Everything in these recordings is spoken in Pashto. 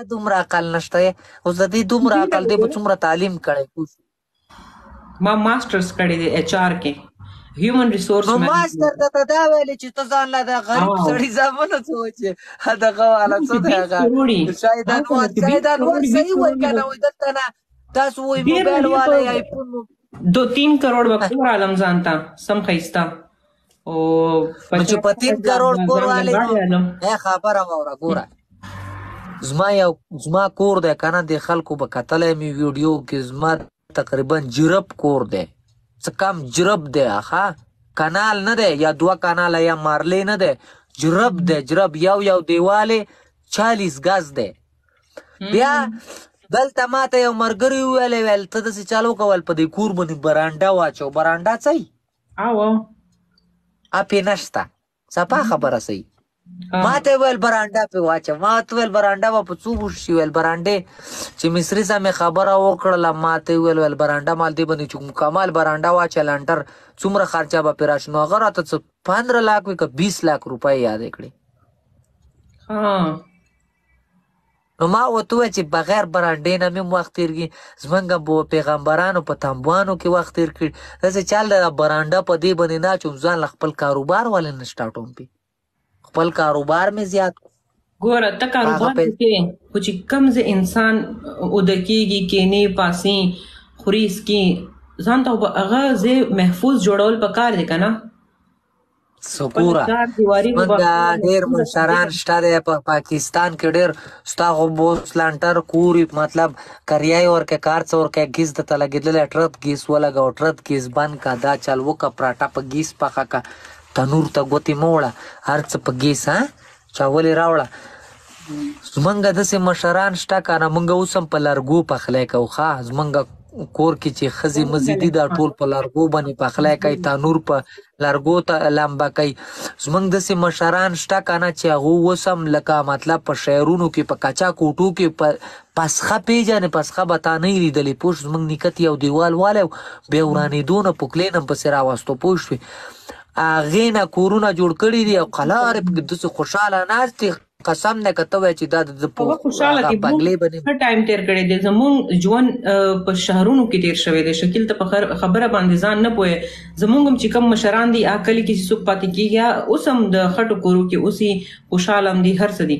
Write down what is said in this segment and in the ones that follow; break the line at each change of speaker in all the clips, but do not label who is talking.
دومره عقل نشته. اوس د دې دومره
دې ته
عقل دی به
وګوره.
څومره تعلیم کړی؟
ما ماسټرز کړی دی ایچ آر کې، هیومن ریسورس
نو
مینجمنټ.
ماستر ته دا ویلې چې ته ځان له د غریب
او
سړي زامنو څه و چې دغه والا
چې
څه دی
20
هغه
کروڑي
شاید
ما
انور،
سره چې 20
شاید انور
کروڑي، 20
صحیح وای
کروڑي
کنه؟
به
وای دلته نه تاسو وای
ډیر نه
موبایل
ډیر
والا
په
آیفون مو
2-3 کروڑ به کور عالم ځان ته سم خیستا او
نو چې
50
په 3
لاک
کروڑ
به
کور
ځان له
والے نو
ګاډي عالم.
خبره واوره ګوره، زما یو زما کور دی کنه، د خلکو به کتلی مې ویډیو کې، زما تقریبا جرب کور دی، څه کم جرب دی، ښه کانال نه دی یا دوه کاناله یا مارلې نه دی، جرب دی، جرب یو یو دیوال یې 40 ګز دی. بیا دلته ماته یو مرګري وویل، ویل ته داسې چل وکړه، ویل په دې کور باندې برانډه واچو. برانډه څه یي؟
او
اپې نشته، صفا خبره صحیح. ما ته ویل برانډه پې واچه، ما ته ویل برانډه به په څو شي؟ ویل برانډې چې مصري سره مې خبره وکړله، ما ته ویل، ویل برانډه مال دې باندې چې مکمل برانډه واچه لنټر څومره خرچه به پرې راشي؟ نو هغه راته څه 15 لاک وي که 20 لاک روپۍ یادې کړې.
ها.
نو ما ورته وویل چې بغیر برانډې نه مې هم وخت تېرږي، زمونږ پیغمبرانو په تنبوانو کې وخت تېر کړي، داسې چل دی برانډه په دې باندې نه اچوم، ځان له خپل کاروبار ولې نه سټارټوم، پې خپل کاروبار مې زیات کړو.
ګوره ته
په هغه
کاروبار
پیسې
کې، خو چې کم ځای انسان اوده کېږي، کینې پاسي خوري سکي، ځان ته به هغه ځای محفوظ جوړول پکار دی که نه؟ خپله
سکوره
چار دیواري خو به
زمونږ
خپله
ډیر
محفوظه ساتې
مشران
که نه؟
شته دی په پاکستان کې ډیر، ستا خو اوس لانټر کوري، مطلب کریای ورکه کار څه ورکه، ګیس د ته لګېدلی، ټرت ګیس ولګوه، ټرت ګیس بند کا، دا چل وکه، پراټه په ګیس پخه کا، تنور ته ګوتې مه وړه، هر څه په ګیس ها چاولې راوړه. زمونږ داسې مشران شته که نه، مونږ اوس هم په لرګو پخلی کوو. ښه زمونږ کور کې چې ښځې مزې دي دا ټول په لرګو باندې پخلی کوي، تنور په لرګو ته لمبه کوي. زمونږ داسې مشران شته که نه چې هغه اوس هم لکه مطلب په شهرونو کې په کچا کوټو کې په پسخه پیژنې، پسخه به تا نه یي لیدلې، پوه شوې؟ زمونږ نیکه ته یو دیوال والی و، بیا ورانېدو نه پوکلین هم پسې راوستو، پوه شوې؟ هغې نه کورونه جوړ کړي دي او قلارې پکې داسې خوشحاله ناست دي، قسم دی که ته وایې چې دا د ده په
هغه خوشاله
هغه
دي. موږ
بنګلې باندې
ښه ټایم تیر کړی دی، زموږ ژوند په شهرونو کې تیر شوی دی. شکیل ته په خبره باندې ځان نه پوهې. زموږ هم چې کوم مشران دي، هغه کلي کې چې څوک پاتې کېږي، اوس هم د خټو کورو کې اوسي، خوشاله هم دي، هر څه دي.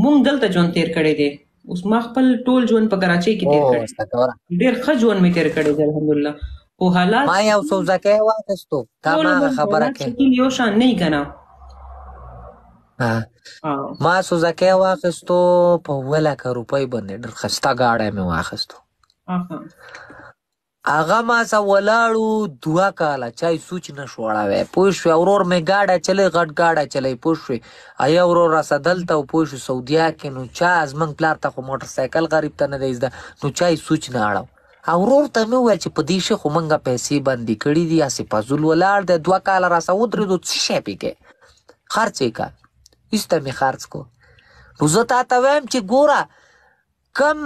موږ دلته ژوند تیر کړی دی. اوس ما خپل ټول ژوند په کراچۍ کې تیر
او
کړی،
سکوره
ډېر ښه ژوند مې تیر کړی دی الحمدلله، خو حالات
ما یو سوزکی واخیستو تا
ټول
ما هغه
عمر
خبره
حالات
کې
شکیل یو شان نه که نه؟
ما سوزکی واخیستو په 7 لکه روپۍ باندې، ډېر ښایسته ګاډی مې واخیستو. هغه ما سره ولاړو 2 کاله، چای سوچ نه شو اړوی، پوه شوې؟ ورور مې ګاډی چلی، غټ ګاډی چلی، پوه شوې؟ یو ورور راسره دلته و، پوه شوې، سعودیا کې. نو چا زموږ پلار ته خو موټر سایکل غریب ته نه دی زده، نو چای سوچ نه اړو. ورور ته مې وویل چې په دې شي خو موږ پیسې بندې کړې دي، هسې فضول ولاړ دی، 2 کاله راسره ودرېدو، څه شی پې کوې، خرڅ یې که. ایسته مې خرڅ کو. نو زه تا ته وایم چې ګوره کم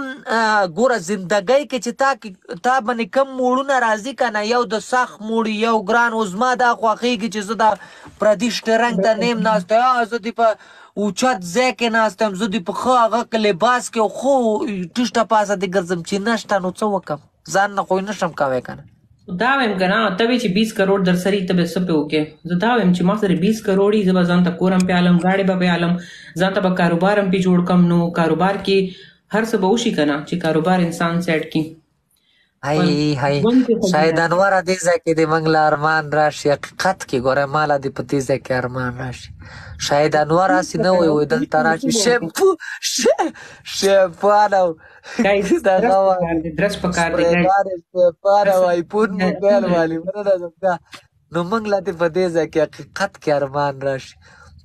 ګوره زندګۍ کې چې تا تا باندې کم موړونه راځي که نه، یو د سخت موړي یو ګران. اوس زما دا خوښېږي چې زه دا پردي شترنګ ته نه یم ناست، زه دې په اوچت ځای کې ناست یم، زه دې په ښه هغه کې لباس کې خو ټیټه پاسه دې ګرځم، چې نشته نو څه وکړم، ځان نه خو یې نشم کوی که نه.
دا وایم که نه، ته وې چې 20 کروڑ در سره ته به څه پې وکې؟ زه دا وایم چې ما سره 20 کروڑ، زه به ځان ته کور هم پې الم، ګاډی به پې الم، ځان ته به کاروبار هم پې جوړ کم. نو کاروبار کې هر څه به وشي که نه، چې کاروبار انسان سیټ کړي.
هاي هاي شاید انور دې ځای کې د موږ له ارمان راشي، حقیقت کې ګوره ماله دې په دې ځای کې ارمان راشي. شاید انور هسې نه وای وای دلته راشي، شیمپو شیمپو او دغه
درس پکار دی،
سپریګانې شیمپو او آیفون موبایل والی مننه زموږ. نو موږ له دې په دې ځای کې حقیقت کې ارمان راشي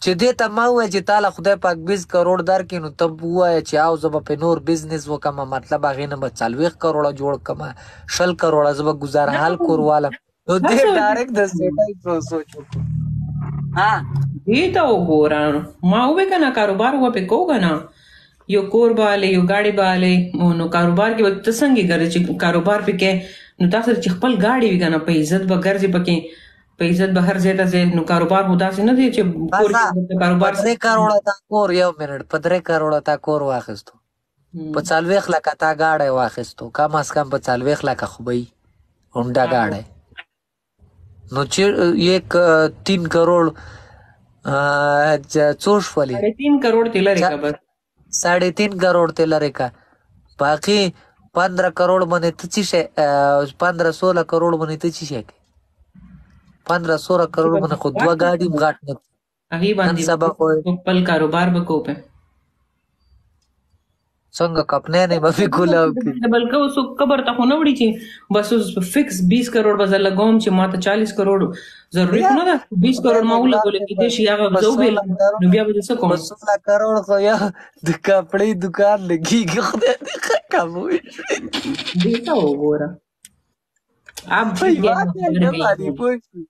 چې دې ته ما وویل چې تا له خدای پاک 20 کروڑ درکړي، نو ته ووایه چې او زه به پې نور بزنس وکړم، مطلب هغې نه به 40 کروړه جوړ کړم، 20 کروړه زه به ګزارحال کور والم. نو دې ډایرکټ د سیټای سوچ وکړو. ها
دې ته وګوره، ما ووی که نه، کاروبار و پې کوو که نه، یو کور به الې، یو ګاډی به الې، نو کاروبار کې به ته څنګه ګرځې؟ چې کاروبار پې کې نو تا سره چې خپل ګاډی وي که نه، په عزت به ګرځې پکې، په عزت به هر ځای ته ځې. نو کاروبار خو داسې نه دی چې کور کې
په
کاروبار.
3 کروړه تا کور، یو منټ، په 3 کروړه تا کور واخیستو؟ په 40 لکه تا ګاډی واخیستو، کم از کم په 40 لکه خو به وي هونډا ګاډی. نو چې یک 3 کروڑ څو شولې؟
3.5 کروڑ ته لري کا بس.
3.5 کروڑ ته لري کا، باقي 15 کروڑ باندې ته څه شی، 15 16 کروڑ باندې ته څه شی کوې؟ 15 16 کروڑ باندې خو دوه ګاډي هم غټ نه.
هغې باندې
سبا خو
خپل کاروبار به کوو.
څنګه کپنی نه به پې کولاو کړي؟
بلکې اوس قبر ته خو نه وړي چې بس اوس فکس 20 کروڑ به زه لګوم چې ما ته 40 کروڑ ضروري خو نه ده. 20 کروڑ ما ولګول، کېدای شي هغه زه وبېلم، نو بیا به زه څه کوم؟
په 16 کروڑ خو یو د کپړې دکان لګېږي. خدای دې ښه کم وشي.
دې ته وګوره، اب
نه باندې پوه شوې.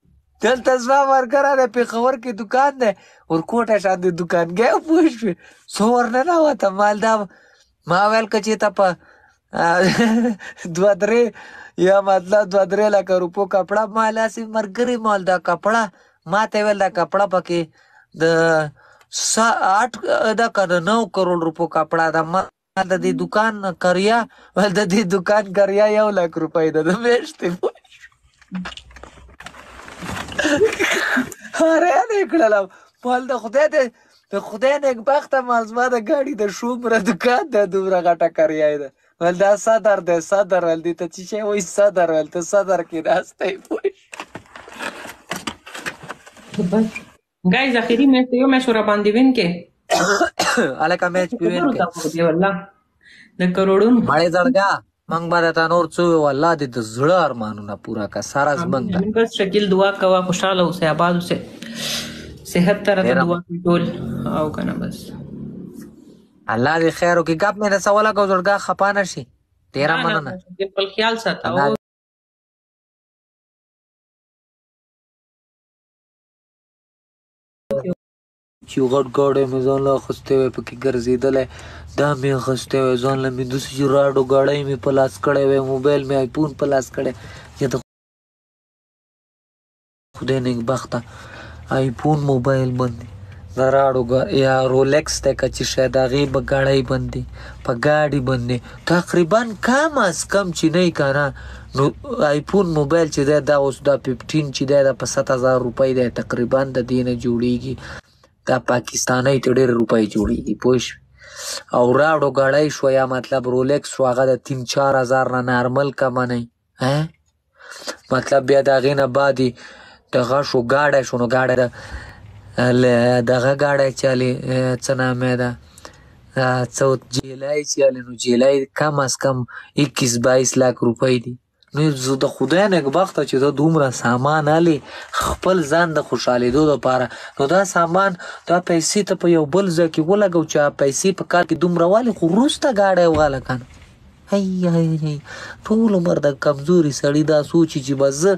دلته زما ملګری دی، پېښور کې دکان دی، ورکوټه شان د دکانګی، پوه شوې؟ څو ورننوته مال دا ما ویل که چېرته په دوه درې یا مطلب 2-3 لکه روپو کپړه، ما هسې ملګري مال دا کپړه ما ته ویل دا کپړه پکې د 8 دا که د 9 کروڑ روپو کپړه ده. ما د دې دکان کریا ویل د دې دکان کریا 1 لک روپۍ ده د میاشتې. پوه حیران یې کړلم. مال د خدای دی، د خدای نېکبخته مال زما د ګاډي د شومره دکان ده، دومره غټه کریا یې ده. ویل دا صدر دی، صدر، ویل دې ته څه شی وایي؟ صدر، ویل ته صدر کې ناست یې. پوه
ګایز اخري میچ یو میچ ور باندې وین کې.
هلکه میچ پې وین کې
والله د کروڑونو.
مړې زړګا، موږ به درته نور څه ووایو؟ الله دې د زړه ارمانونه پوره کړه، سره زموږ ده.
بس شکیل دعا کوه، خوشحاله اوسې، آباد اوسې، صحت ته راته دعا کوي ټول او کنه بس.
الله دې خیر وکړي. ګپ مې درسره ولګاو زړګا، خفه نه شي. ډېره مننه.
خپل خیال ساته.
چې غټ ګاډی مې ځان له اخیستی وای، پکې ګرځېدلی، دا مې اخیستی وای ځان له مې، داسې چې راډو ګاډی مې په لاس کړی وای، موبایل مې آیفون په لاس کړی. یا د خدای نېکبخته آیفون موبایل باندې د راډو یا رولیکس دی که چې شی د هغې به ګاډی باندې په ګاډي باندې تقریبا کم از کم چې نه که نه نو آیفون موبایل چې دی دا اوس دا 15 چې دی دا په 7000 روپۍ دی تقریبا د دې نه جوړېږي. دا پاکستانۍ ته ډېرې روپۍ جوړېږي، پوه شوې؟ او راډو ګړی شوه یا مطلب رولیکس شو، هغه د 3-4 هزار نه نارمل کمه نه. مطلب بیا د هغې نه بعد دغه شو ګاډی شو، نو ګاډی د دغه ګاډی چې الې څه نامه ده، څه جیلای چې الې، نو جیلای کم از کم 21-22 لاک روپۍ دي. نو زه د خدای نېکبخته چې ته دومره سامان الې خپل ځان د خوشحالېدو دپاره، نو دا سامان دا پیسې ته په یو بل ځای کې ولګو چې پیسې په کال کې دومره والي، خو وروسته ګاډی واله که نه. هی هی هی، ټول عمر د کمزوري سړي دا سوچ چې بس زه